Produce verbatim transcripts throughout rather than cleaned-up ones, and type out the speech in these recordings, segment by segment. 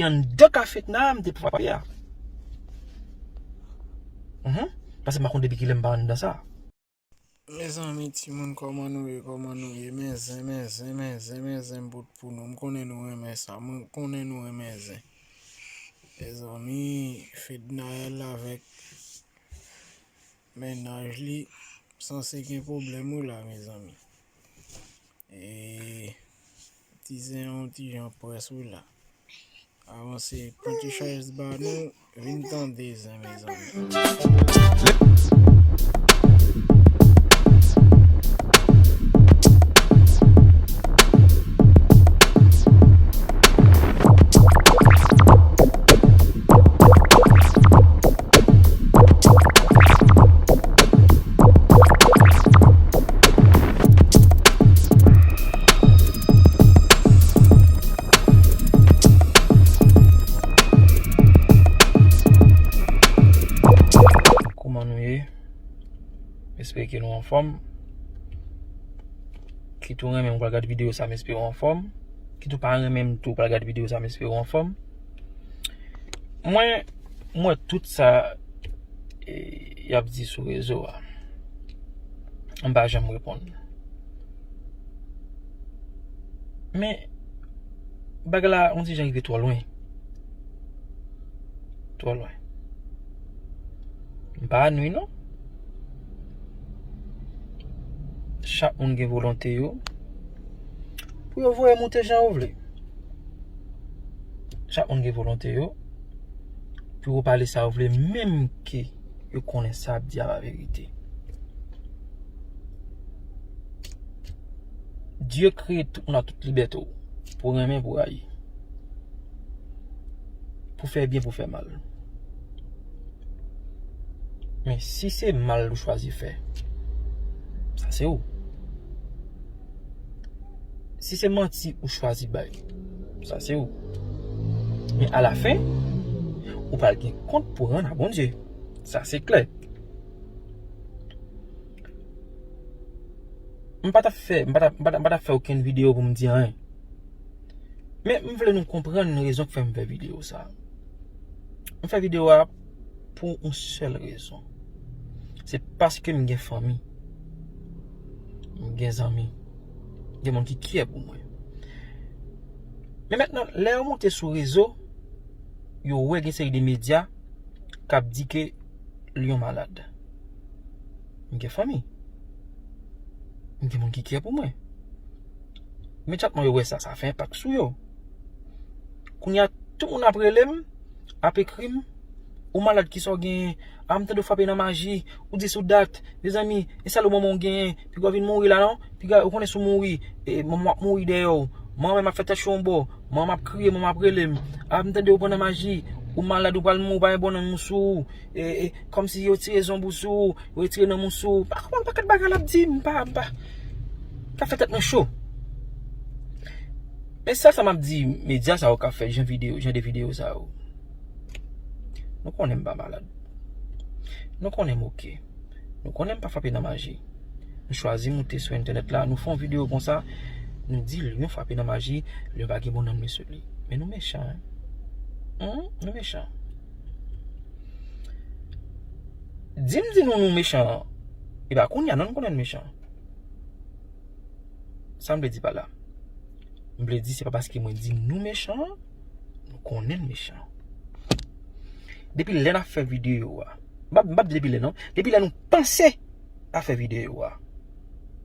anndan kafetna a m te frape a. Mhm. Paske m pa konn depi kilè m pa anndan sa. Mezanmi, timoun, kòman nou ye? Kòman nou ye? Men zen, men zen, men zen, men zen bout pou nou. M konnen nou renmen sa. M konnen nou renmen zen. Mezanmi, Fednaelle avèk mennaj li sanse gen pwoblèm wi la, mezanmi. E, ti zen yon ti jan près wi la. Avanse, pran ti chèz ba nou, vin tande zen, mezanmi. Kòman nou ye? M espere ke nou anfòm. Kit ou renmen m, ou pral gade videyo sa, m espere w anfòm. Kit ou pa renmen m tou, ou pral gade videyo sa, m espere w anfòm. Mwen, m wè tout sa, e, y ap di sou rezo a. M pa janm reponn. Men, bagay la, on ti jan rive twò lwen. Twò lwen. M pa nwi non. Chak moun gen volonte yo pou yo voye moute jan yo vle. Chak moun gen volonte yo pou yo pale sa yo vle, menm ke yo konnen sa y ap di a pa verite. Dye kreye tout moun ak tout libète w, pou renmen, pou rayi, pou fè byen, pou fè mal. Men si se mal ou chwazi fè, sa se ou. Si se manti ou chwazi bay, sa se ou. Men alafen, ou pral gen kont pou rann a Bondye. Sa se klè. M pa t ap fè, m pa t ap, m pa t ap, m pa t ap fè okenn videyo pou m di anyen. Men m vle nou konprann rezon k fè m fè videyo sa. M fè videyo a pou yon sèl rezon. Se paske m gen fanmi. M gen zanmi. Gen moun ki kyè pou mwen. Men mentnan, lè yo moute sou rezo, yo wè gen seri de medya k ap di ke Lion malad. M gen fanmi. M gen moun ki kyè pou mwen. Men chatman yo wè sa, sa fè enpak sou yo. Kounye a, tout moun ap rele m, ap ekri m, ou malad, kisa w genyen? A, m tande w frape nan maji, ou di sou dat, mezanmi, e Salomon w genyen, piga w vin mouri la non, piga, ou konnen si w mouri, e, manman w ap mouri dèyè w, manman m ap fè tèt cho yon bò, manman m ap kriye, manman m ap rele m, a, m tande w pran nan maji, ou malad, ou pral mouri, ou pa gen bon nanm sou ou, e, e, kòmsi yo tire zonb ou sou ou, yo retire nanm ou sou ou. Pa konprann pakèt bagay l ap di, m pa, m pa. K ap fè tèt mwen cho. Men sèl sa m ap di medya sa yo k ap fè jan videyo, jan de videyo sa yo. Nou konnen m pa malad. Nou konnen m oke. Nou konnen m pa frape nan maji. Nou chwazi moute sou entènèt la, nou fè yon videyo konsa, nou di Lion frape nan maji, Lion pa gen bon nanm li sou li. Men nou mechan, en. Hum, nou mechan. Di m di nou nou mechan, e pa kounye a non nou konnen n mechan. Sa m vle di pa la? M vle di se pa paske mwen di nou mechan, nou konnen n mechan. Depi lè n ap fè videyo a, m p ap, m p ap di depi lè non, depi lè nou panse a fè videyo a,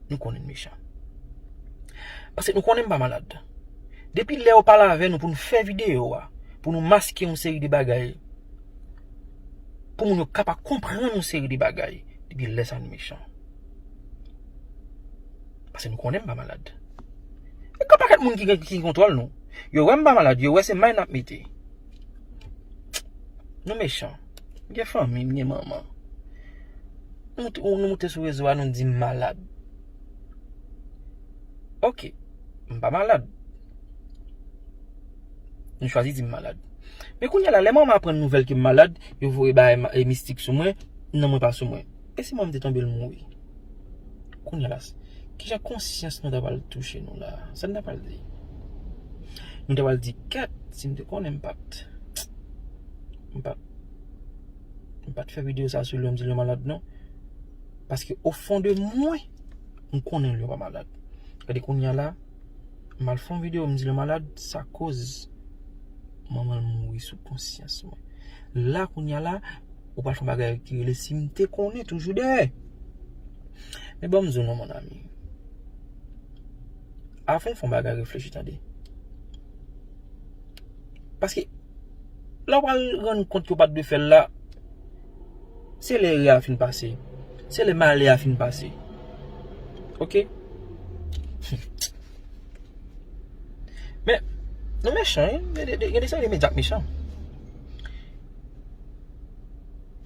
nou konnen n mechan. Paske nou konnen m pa malad. Depi lè yo pale avè nou pou n fè videyo a, pou nou maske yon seri de bagay, pou moun yo ka pa konprann yon seri de bagay, depi lè sa n mechan. Paske nou konnen m pa malad. E gen pakèt moun ki gen, ki gen kontwòl nou. Yo wè m pa malad, yo wè se may n ap mete. Nou mechan. M gen fanmi, m gen manman. Nou, nou moute sou rezo a, nou di m malad. Oke, m pa malad. Nou chwazi di m malad. Men kounye a la, lè manman aprann nouvèl ke m malad, yo voye bagay ma-, e mistik sou mwen, nanm mwen pa sou mwen. E si manman m te tonbe, l mouri? Kounye a la, kijan konsyans nou ta pral touche nou la? Sa n ta pral di? M te pral di kèt, si m te konnen m pa t, m pa t, m pa t fè videyo sa sou li, m di l yo malad non. Paske o fon de mwen, m konnen l yo pa malad. Gade kounye a la, m al fè yon videyo, m di l yo malad, sa koz manman l mouri sou konsyans mwen. La kounye a la, ou pral fè yon bagay ki rele si m te konnen toujou dèyè. Men ban m di w non, mon ami. Avan w fè yon bagay, reflechi tande. Paske lè w pral rann kont ke w pa t dwe fè l la, se lè erè a fin pase. Se lè malè a fin pase. Oke? Men, nou mechan, wi. Gen de, de, gen de seri de medya k mechan.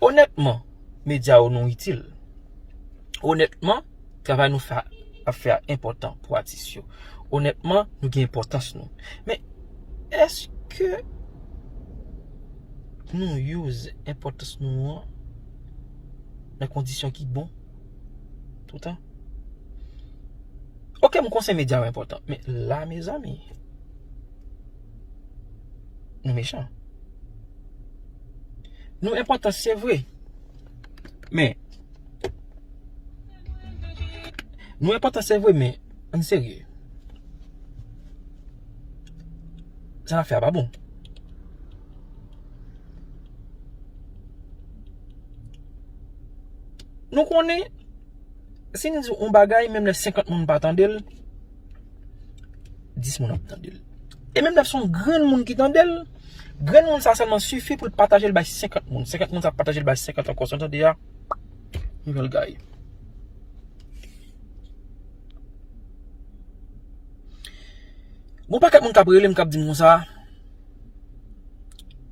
Onètman, medya yo nou itil. Onètman, travay nou fè, ap fè a enpòtan pou atis yo. Onètman, nou gen enpòtans nou. Men, èske nou use enpòtans nou an nan kondisyon ki bon toutan? Oke, m konsèy medya yo enpòtan, men la, mezanmi, nou mechan. Nou enpòtan, se vre. Men, nou enpòtan, se vre, men ann serye. Sa n ap fè a pa bon. Nou konnen, si n di yon bagay, menm lè senkant moun pa tande l, dis moun ap tande l. E menm lè se yon grenn moun ki tande l, grenn moun sa sèlman sifi pou l pataje l bay senkant moun. Senkant moun sa ap pataje l bay senkant ankò. Sa w tande a, nouvèl gay. Gon pakèt moun k ap rele m, k ap di m konsa,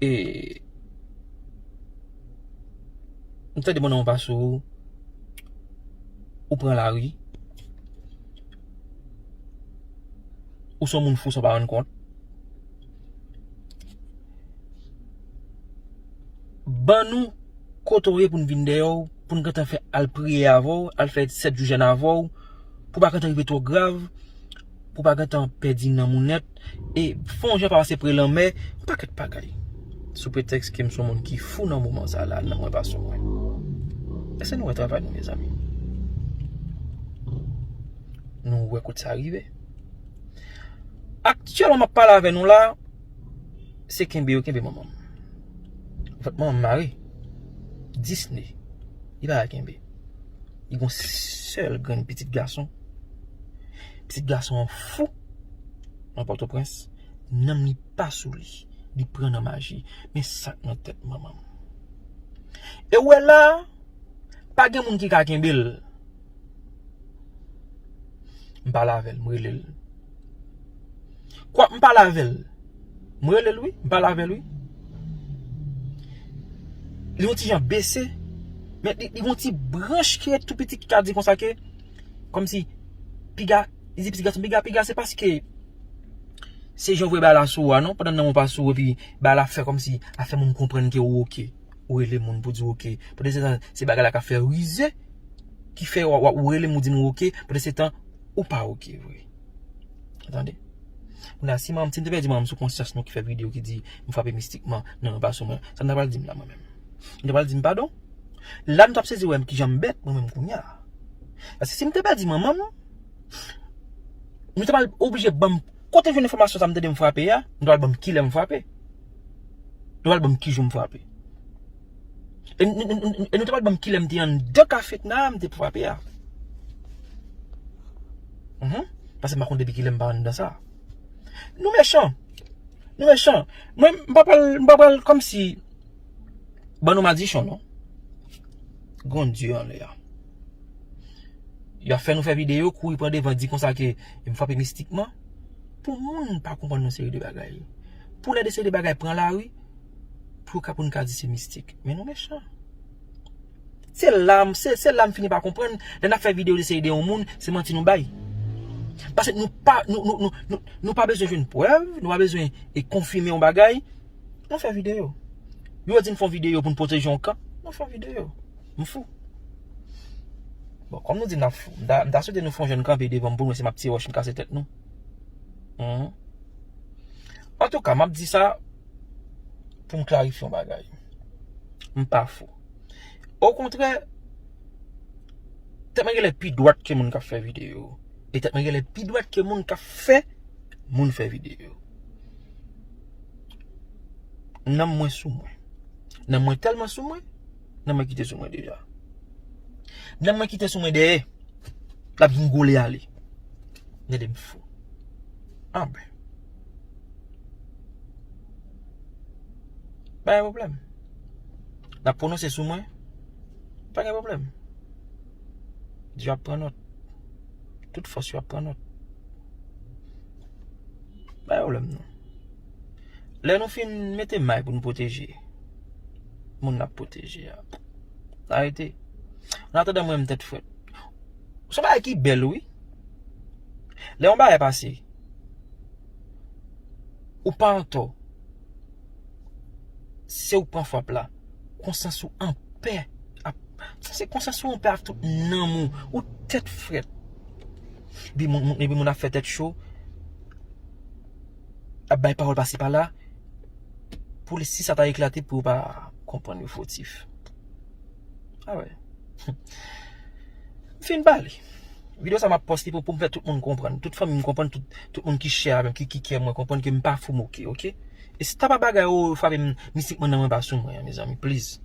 e, m tande moun nan yon pa sou ou, ou pran lari, ou se yon moun fou san w pa rann kont. Ban nou kote w ye pou n vin dèyè w, pou n gentan fè al priye avè w, al fè sèt jou jèn avè w, pou w pa gentan rive twò grav, pou w pa gentan pèdi nanm ou nèt, e fè yon jan pa pase pre lanmè, yon pakèt bagay. Sou pretèks ke m se yon moun ki fou nan moman sa la, nan mwen pa sou mwen. Èske nou wè travay nou, mezanmi? Nou wè kote sa rive? Aktyèlman, m ap pale avè nou la, se kenbe yo kenbe manman m. Vant manman m mare. Disne. Li pa ka kenbe. Li gon sèl grenn pitit gason. Pitit gason an fou nan Pòtoprens. Nanm li pa sou li. Li pran nan maji. Men sa k nan tèt manman m. E w wè la, pa gen moun ki ka kenbe l. M pale avè l, m rele l. Kwa, m pale avè l. M rele l, wi. M pale avè l, wi. Li yon ti jan bese. Men li, li yon ti branch ki ret tou piti ki ka di konsa ke, kòmsi, piga, li di pitit gason, piga, piga, se paske se jan w voye bagay la sou ou a, non? Pandan nanm ou pa sou ou, epi bagay la fè kòmsi, a fè moun konprann ke ou oke. Ou rele moun pou di w oke. Pandan se tan, se bagay la k ap fè rize, ki fè w, w, ou rele m, ou di m ou oke, pandan se tan, ou pa oke vre. Tande? Kounye a, si manman m, si m te pèdi manman m sou konsyans nou ki fè videyo ki di m frape mistikman, non, non, pa sou mwen, sa m ta pral di m la, mwen menm? M ta pral di m padon? La, nou t ap sezi wè m kijan m bèt, mwen menm, kounye a. Paske si m te pèdi manman m, nou te pral oblije ban m, kote m jwenn enfòmasyon sa m tande m frape a, nou te pral ban m kilè m frape. Nou pral ban m ki jou m frape. E n-, n-, n-, n-, e nou te pral ban m kilè m te anndan kafetna a, m te frape a. Mhm. Paske m pa konn depi kilè m pa anndan sa. Nou mechan. Nou mechan. Mwen, m pa pral, m pa pral kòmsi ban nou madichon, non. Gon Dye anlè a. Y ap fè nou fè videyo, kouri pran devan, di konsa ke m frape mistikman. Pou moun pa konprann yon seri de bagay. Pou lè de seri de bagay pran lari, pou yo ka, pou n ka di se mistik. Men nou mechan. Se la m, se, se la m fini pa konprann. Lè n ap fè videyo de seri de yon moun, se manti nou bay. Paske nou pa, nou, nou, nou, nou, nou pa bezwen jwenn prèv, nou pa bezwen e konfime yon bagay. Nou fè videyo. Yo di n fè yon videyo pou n pwoteje yon kan. Nou fè yon videyo. M fou. Bon, kòm nou di n ap fou, m ta, m ta swete nou fè yon jèn kanpe devan m pou nou wè si m ap tiye wòch m kase tèt nou. Mhm. Antouka, m ap di sa pou m klarifye yon bagay. M pa fou. Okontrè, tèt mwen genlè pi dwat ke moun k ap fè videyo. E tèt mwen genlè pi dwat ke moun k ap fè moun fè videyo. Nanm mwen sou mwen. Nanm mwen tèlman sou mwen, nanm mwen kite sou mwen deja. Nanm mwen kite sou mwen dèyè. L ap vin gole ale. Gade m fou. Anben. Pa gen pwoblèm. N ap pwononse sou mwen. Pa gen pwoblèm. Dye ap pran nòt. Tout fòs yo ap pran nòt. Pa gen pwoblèm non. Lè nou fin mete may pou nou pwoteje moun n ap pwoteje a, arete. An atandan mwen menm tèt frèt. Se yon bagay ki bèl wi. Lè yon bagay pase, ou pa antò. Se ou k pran frap la. Konsyans ou anpè. Ap, se konsyans ou anpè ak tout nanm ou. Ou tèt frèt. Epi moun, moun- epi moun ap fè tèt cho. Ap bay pawòl pase pa la. Pou li, si sa ta eklate, pou yo pa konprann yo fotif. Ah wè. M fin pale. Videyo sa m ap poste pou, pou m fè tout moun konprann. Tout fanmi m konprann, tout, tout moun ki share avè m, ki, ki kè mwen konprann ke m pa fou moke, oke? E si ta pa bagay ou frape m, mistik mwen nan mwen pa sou mwen, mezanmi, please.